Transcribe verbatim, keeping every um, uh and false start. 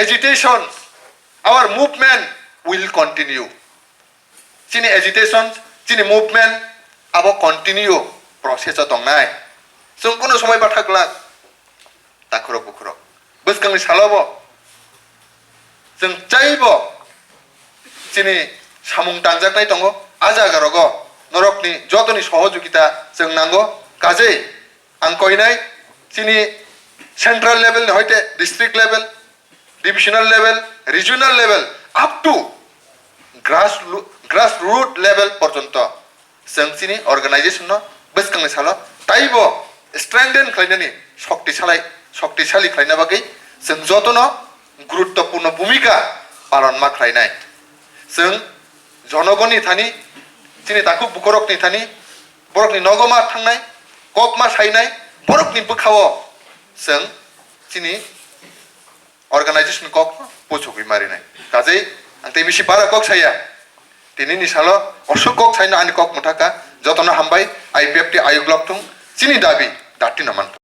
Agitation, our movement will continue. Chini agitation, chini movement abo continue process o tongnai. Chwng kunu somoi bathak glak, takhurok bukhurok. Bwskangni salo bo chwng chaibo chini samung tangjaknai tongo. A jaga rogo norokni jotoni sohojogita chwng nango. Kajei ang koinai chini central level ni hoite district level, divisional level, regional level, up to grass, grassroot level porjonto chwng chini organization no bwskangni salo taibo strengthen khlainani, shokti salai, shoktisali khlaina bagwi chwng jotono guruttopurno bhumika palon ma khlainai. Chwng jonogonni thani, chini takhuk bukhurokni thani, borokni nogo ma thangnai, kok ma sainai, borokni bwkhao chwng chini organization kok puchugwi marinai. Kajei ang tei bisi bara kok saya. Tinini salo osuk kok saino ani kok mwthaka. Jotono hambai, I P F T ayuk lok thung, chini dabi datino man.